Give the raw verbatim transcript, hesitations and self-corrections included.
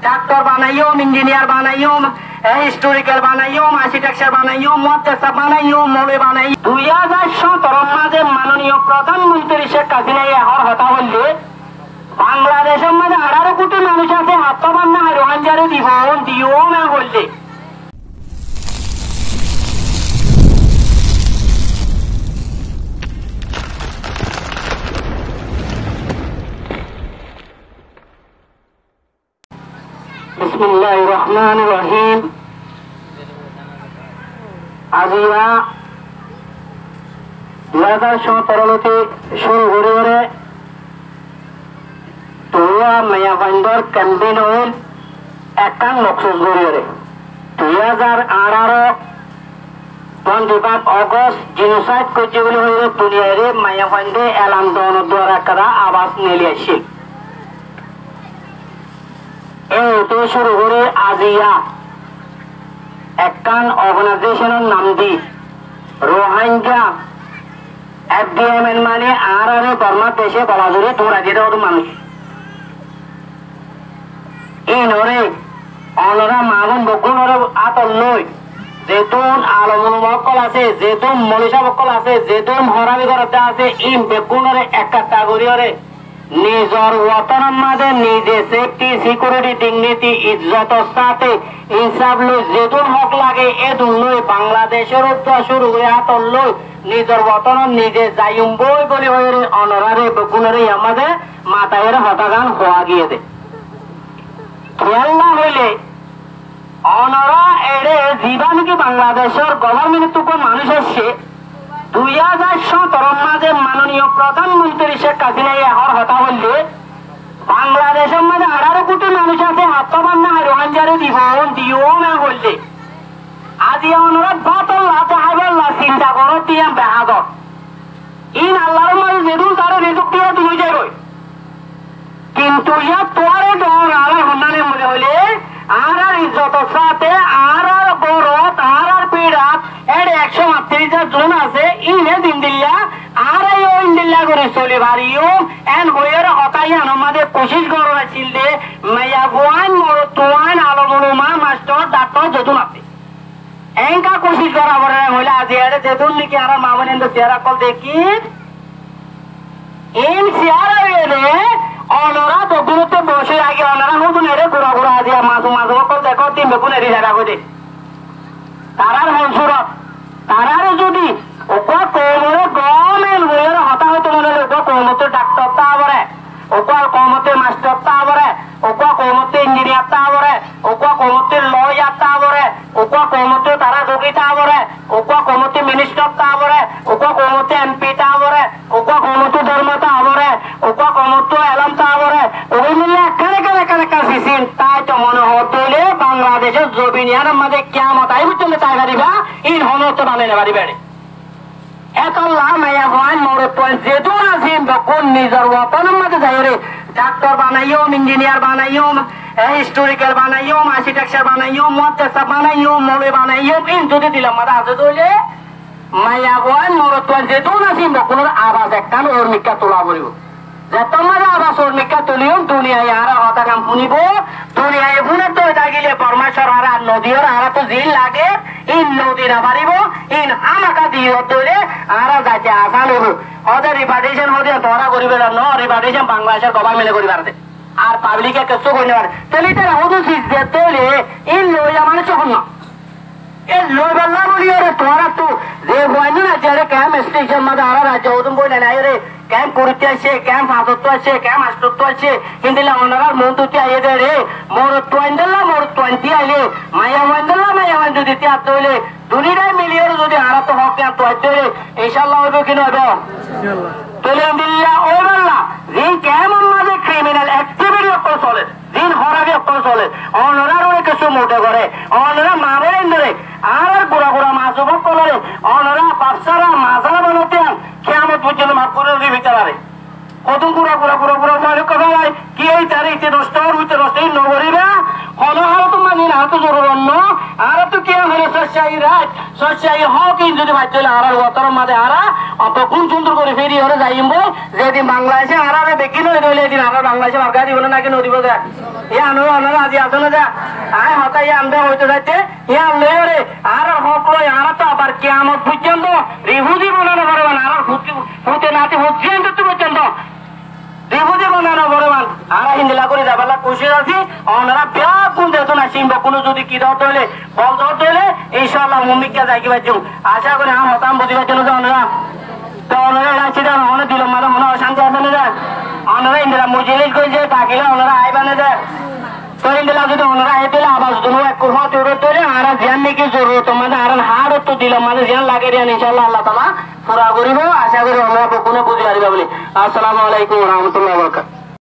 Daktor banaiyum, injiniyar banaiyum, e, historikal banaiyum, arkitekcár banaiyum, muhaddis banaiyum, moulovi banaiyum. Dui házar sótoro mazé manoniyo prodán montiri Cék Hasinaye ehón hotá hoilde, Bangladecór mazé añçáro kuthi manúic asé, hátta banna háiru hánzare dibou, diyum e hoilde. Bismilláhir rohmánir rohím. Aijja dui házar sótoro lóti cúru goríyoré tuwá maiyafuaindór kempein óil ekkán moksus goríyoré. Dui házar añçáro twenty five August genocide goijjé buli hoiyóre duniyairé maiyafuainde elan donor duara ekkán abas neli aiccíl. Éi ottu cúru gorí aijja ekkán organizationor nam di Rohingya F D M N mani añáráre Bormar decé gola dóri dúrai diyé de hodún manúic. Íinoré onorá maabóin beggúnoré átot loi, zetún alom ulama ókkol asé, zetún moulovi sáb ókkol asé, zetún hórabi goródde asé, íin beggúnoré ekkatta goríyoré nizor wotonor mazé nize safety, security, dignity, izzotor sáte insáf loi, zetún hók lage édun loi, Bangladecór uttúa cúru gorí átot loi, nizor wotonot nize zaiyum boi buli hoiyóre onoráre beggúnoré yar mazé mataiyóre hotágan hoó giyé de. Kiyólla hoilé, onorá eçé zibá niki Bangladecór gobormentottú manúic aiccé, dui házar sótoro mazé manoniyo prodán montiri Cék Hasinaye ehón hotá hoilde, Bangladecór mazé añçáro kuthi manúic asé, hátta banna háiru hánzare dibou, diyum e hoilde. Aijja onorá bátolla, háibolla sinta goródde yián beházor. Íin Allar mazé zedún taré rizuk diyé, dún ói zaiboi. Kintu yá tuáñre dór añárar honnán mone hoilé, añárar izzotor sáte, añárar górot, añárar fíçat, éçe ekcó mattíricá zon asé, íine zendilla, añára yó endilla gorí soli fariyum, en hoiyóre hotá yíanor mazé kucíc gorór accíl de, maiyafuain, morotfuain, alom ulama, mastor, daktor, zedún asé. Enka kucíc gora forer hoilé aijja eçé zedún niki añárar maabóin endilla siyara ókkol dekír, íin siyara óiye de, onorá beggúnottú bosór age onorá hodún eçé gura gura aijja masum masum ókkol dekór de íin beggún eri zagói de. Tarár hon surot, taráre zodi uggúa koumoré gom en hoiyóre hotá hoitó mone hoilé uggúa koumottú daktor táa foré, uggúa koumottú mastor táa foré, uggúa koumottú injiniyar táa foré, uggúa koumottú loyar táa foré, uggúa koumottú tará dogi táa foré, uggúa koumottú ministor táa foré, uggúa koumottú M P táa foré, uggúa koumottú dormo táa foré, uggúa koumottú elóm táa foré, uggúa mile ekkán ekkán ekkán ekkán sisin táito mone hoó de óile Bangladecór zobin yíanor mazé kiyamot aiyé foijjonto tái faribá, íin honó ottu banai no faribá eçé. Étolla maiyafuain, morotfuain zedún asé, beggún nizor wotonor mazé zaiyóre daktor banaiyum, injiniyar banaiyum, e, historikal banaiyum, arkitekcár banaiyum, muhaddis banaiyum, moulovi banaiyum, íin zodi dilor mazé asé de óile, maiyafuain, morotfuain zedún asé, beggúnor abas ekkán ormikká tula foribó. Zettót mazé abas ormikká tuliyum, duniyaye añárar hotágan fúnibo, duniyaye fúnedde ói tákile Bormá sorkare ar no diyóre, añáráttu ziín lage, íin no di no faribó, íin hámaká diyóre de óile añárar zaite asán óibo. Hoó de ripatriyecon hoó de tuáñra gorí felo, no, ripatriyecon Bangladecór gobornmente gorí fare de. Ar pablike kessú gorí no fare. Tóile ítara hodún siz de óile, íin loiya manúic hon no. E loibolla buli ore tuáñrattu ze fuain aijja ere kemp stecon mazé añára raijjo hodún boinai aiyóre, kemp kuruttú aiccé, kemp fañsottú aiccé, kemp añctottú aiccé, héndilla onorár muúntu aiyé de re, morotfuaindólla morotfuain tíaile, maiyafuaindólla maiyafuain zodi tíatte óile, duniyai miliyóre zodi añáráttu hók kemp tuaitté óile, incállah óibo ki no óibo? Tóile héndilla óibolla, ziín kempor mazé kriminal ektiviti ókkol soler, ziín hórabi ókkol soler, onorár uore kessú mone goré, onorá maboinaindóre, añárar gura gura masum ókkolóre, onorá bafsára masára banaite ain, kiyamot foijjonto maf gorí no diba ítarare. Hodún gura gura gura gura fuain ókkol félai, ki ítaré íte nosto ór, íte nosto ín no goríba, honó hálot mazé ín añáttu zorurot no, añáráttu kiyá hoilé sóccai rait, sóccai hók ín zodi faitté óile añárar wotonor mazé añára, beggún cúndor gorí firi óre zaiyum boi, zedin Bangladece añárare beggín óile, édin añárar Bangladece bargá dibo né naki no dibo de? Yían loi onorá razi asó né de? Añí hotá yían de hoitó saidde, yían loiyóre añárar hók loi añára to abar kiyamot foijjonto rifuzi bana no foribo, añárar fut-, fute nati fut ziyán ottu foijjonto rifuzi bana no foribo. Añára híndilla gorí zaibálla kucíc así. Onorá beggún zehetu aiccí, beggúne zodi ki dór dóile, bol dór dóile, incállah mumkin zaigói faijjum. Acá gorí añár hotá buzí faijjó né de onorá? Te onorá eçé aiccí de, onorá dilor mazé honó ocánti asé né de? Onorá endilla mojlis goijjé, tákile onorá aibá né de? Te endilla zodi onorá aiyé de óile, abar zodi ekkur fúañti uçé de óile, añára ziyán niki zorurotor mazé, añárar háñçottu dilor mazé ziyán lage de, incállah Allah taala fura goríbo. Acá gorí onorá beggúne buzí faribá buli. Assalamu alaikum wa rahmatullahi wa barakatuhu.